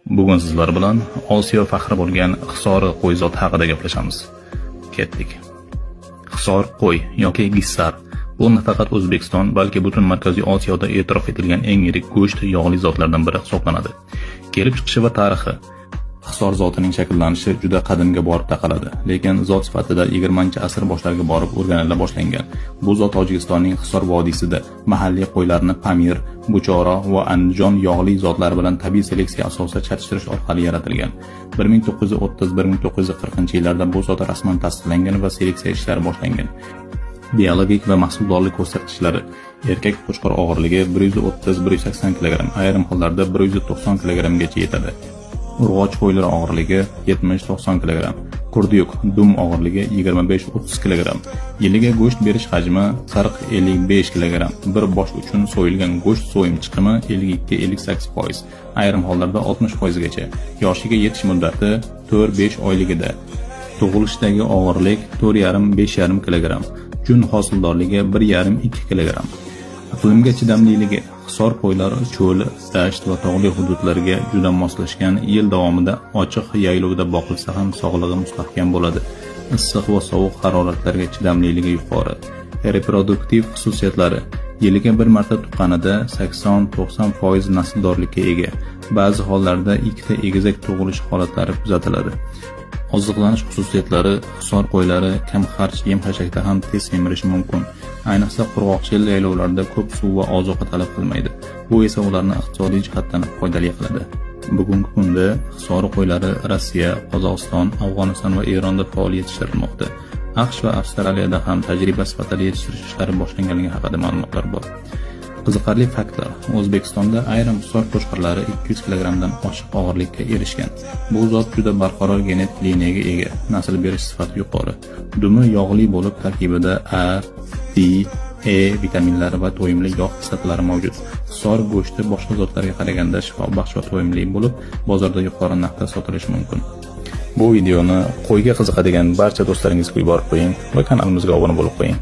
Bugun sizlar bilan Osiyo faxri bo'lgan Hisori qo'y zoti haqida gaplashamiz. Ketdik. Hisor qo'y yoki Gissar bu nafaqat O'zbekiston, balki butun Markaziy Osiyoda e'tirof etilgan eng yirik go'sht yog'li zotlardan biri hisoblanadi. Kelib chiqishi va tarixi. Hisor zotining shakllanishi juda qadimga borib taqaladi, lekin zot sifatida 20-asr boshlariga borib o'rganila boshlangan. Bu zot Tojikistonning Hisor vodiysida mahalliy qo'ylarni Pamir, Buchoro va Andijon yog'li zotlari bilan tabiiy seleksiya asosida chatishtirish orqali yaratilgan. 1930-1940-yillarda bu zot rasman tasdiqlangan va seleksiya ishlari boshlangan. Biologik va mahsuldorlik ko'rsatkichlari: erkak qo'chqor og'irligi 130-180 kg, ayrim hollarda 190 kg gacha yetadi. Urg'och qo'ylar og'irligi 70-90 kg. Kurdyuk dum og'irligi 25-30 kg. Yiliga go'sht berish hajmi 40-55 kg. Bir bosh uchun so'yilgan go'sht so'yim chiqimi 52-58%, ayrim hollarda 60% gacha. Yoshiga yetish muddati 4-5 oyligida. Tug'ilishdagi og'irlik 4,5-5,5 kg. Jun hosildorligi 1,5-2 kg. Iqlimga chidamliligi: Hisor qo'ylari cho'l, dasht va tog'li hududlarga juda moslashgan, yil davomida ochiq yaylovda boqilsa ham sog'lig'i mustahkam bo'ladi. Issiq va sovuq haroratlarga chidamliligi yuqori. Reproduktiv xususiyatlari: yiliga bir marta tuqqanida 80-90% nasldorlikka ega. Ba'zi hollarda ikkita egizak tug'ilish holatlari kuzatiladi. Oziqlanish xususiyatlari: Hisor qo'ylari kamxarj yem-xashakda ham tez semirishi mumkin. Ayniqsa qurg'oqchil yaylovlarda ko'p suv va ozuqa talab qilmaydi. Bu esa ularni iqtisodiy jihatdan foydali qiladi. Bugungi kunda Hisor qo'ylari Rossiya, Qozog'iston, Afg'oniston va Eronda faol yetishtirilmoqda. AQSh va Avstraliyada ham tajriba sifatida yetishtirish ishlari boshlanganligi haqida ma'lumotlar bor. Qiziqarli faktlar: O'zbekistonda ayrim Hisor qo'chqorlari 200 kg dan oshiq og'irlikka erishgan. Bu zot juda barqaror genetik liniyaga ega, nasl berish sifati yuqori. Dumi yog'li bo'lib, tarkibida A, D, E vitaminlari va to'yimli yog' kislotalari mavjud. Hisor go'shti boshqa zotlarga qaraganda shifobaxsh va to'yimli bo'lib, bozorda yuqori narxda sotilishi mumkin. Bu videoni qo'yga qiziqadigan barcha do'stlaringizga yuborib qo'ying va kanalimizga obuna bo'lib qo'ying.